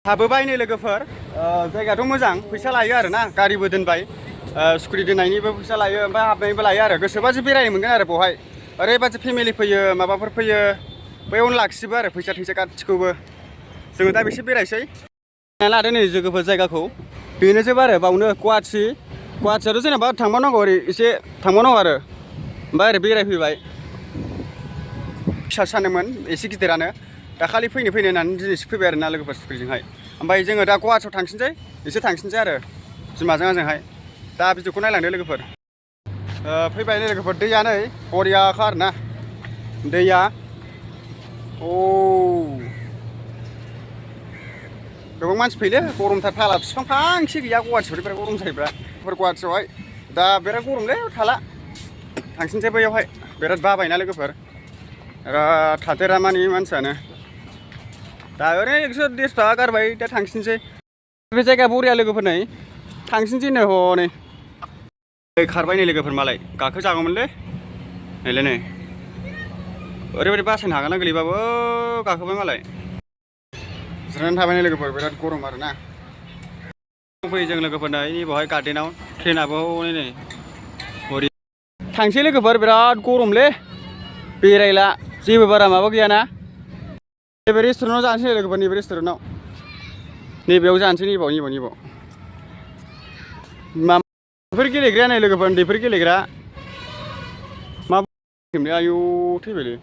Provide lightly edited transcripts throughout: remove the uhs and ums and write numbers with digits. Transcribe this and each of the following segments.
हाबोबाय नै लोगोफोर जायगायाथ' मोजां फैसा लायो आरो ना गारिबो दोनबाय स्कुटि दोननायनिबो फैसा लायो ओमफ्राय हाबनायनिबो लायो आरो गोसोबासो बेरायनो मोनगोन आरो बेवहाय ओरैबादि फेमिलि फैयो माबाफोर फैयो बैयावनो लाखिजोबो आरो फैसा थैसा गासिखौबो जोङो दा बेसे बेरायसै लादो नै लोगोफोर जायगाखौ बेनोजोब आरो बावनो गुवाहाटियाथ' जेनेबा थांबावनांगौ ओरै एसे थांबावनांगौ आरो ओमफ्राय ओरै बेरायफैबाय फिसा सानोमोन एसे गिदिरानो दाखालि फैनो होननानै दिनैसो फैबाय आरो ना लोगोफोर स्कुटिजोंहाय ओमफ्राय जोङो दा गुवाहाटियाव थांसिनसै आरो बिमाजों आंजोंहाय दा भिडिअखौ नायलांदो लोगोफोर फैबाय नै लोगोफोर दैया नै बरियाखा आरो ना दैया गोबां मानसि फैयो गरमथार फाला बिफां फांसे गैया गुवाहाटियाव बिराद गरम जायोब्रा गुवाहाटियावहाय दा बिराद गरमलै थाला थांसिनसै बैयावहाय बिराद बाबायना लोगोफोर बिराद थाथेरा मानि मानसियानो दा ओरैनो 150 थाखा गारबाय दा थांसिनसै बे जायगा बरिया लोगोफोर नै थांसिनसै नै हनै खारबाय नै लोगोफोर मालाय गाखोजागौमोनलै नैलाय नै ओरैबायदि बासायनो हागोन ना गोलैबाबो गाखोबाय मालाय जिरायनानै थाबाय नै लोगोफोर बिराद गरम आरो ना फैयो जों लोगोफोर नै बेवहाय गार्डेनाव ट्रेनाबो नै बरिया थांसै लोगोफोर बिराद गरमलै बेरायला जेबो बारा माबा गैयाना नैबे रेस्टुरेन्टआव जानोसै लोगोफोर नैबे रेस्टुरेन्टआव नैबेयाव जानोसै नैबाव बेफोर गेलेग्राया नै लोगोफोर उन्दैफोर गेलेग्रा मा आयौ थैबायलै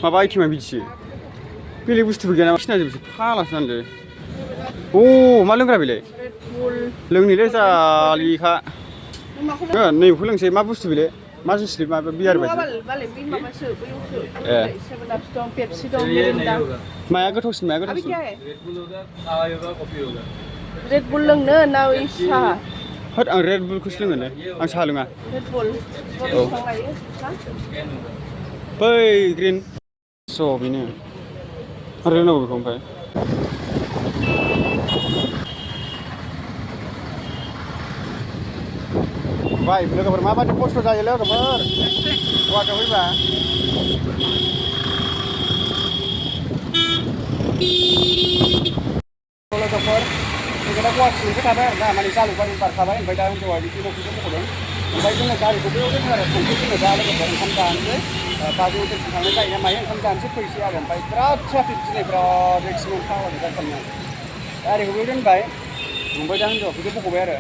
माबा आइटेमा बिदिसो बेलेग बुस्थुबो गैया नामा सिनाजोबसो फाग्लासो जानोलै मा लोंग्रा बेलाय लोंनोलै जालिखा नैबेखौ लोंसै मा बुस्थु बेलाय मा जुसलै माबा बियार बायदि माया गोथावसिन रेड बुल लोंनो ना साहा होद आं रेड बुलखौसो लोङोलै आं साहा लोङा बै ग्रिन बेनो आरो लोंनांगौ बेखौ ओमफ्राय बाय लोगोफोर माबायदि खस्थ' जायो लोगोफोर गुवाहाटियाव फैबा लोगोफोर जोङो दा गुवाहाटिनिफ्राय थाबाय आरो ना माने जालुकबारि बारखाबाय ओमफ्राय दा हिन्जावा बिदि लकेसन बख'दों ओमफ्राय जोङो गारिखौ बेयाव दोनो आरो थांसै जोङो दा लोगोफोर ओंखाम जानोसै बाजै हटेलसिम थांनाय जायो ना मायो ओंखाम जानोसै फैसै आरो ओमफ्राय बिराद ट्राफिक दिनै बिराद एक्सिडेन्ट खालामनाय गारिखौ बेयाव दोनबाय ओमफ्राय दा हिन्जावा बिदि बख'बाय आरो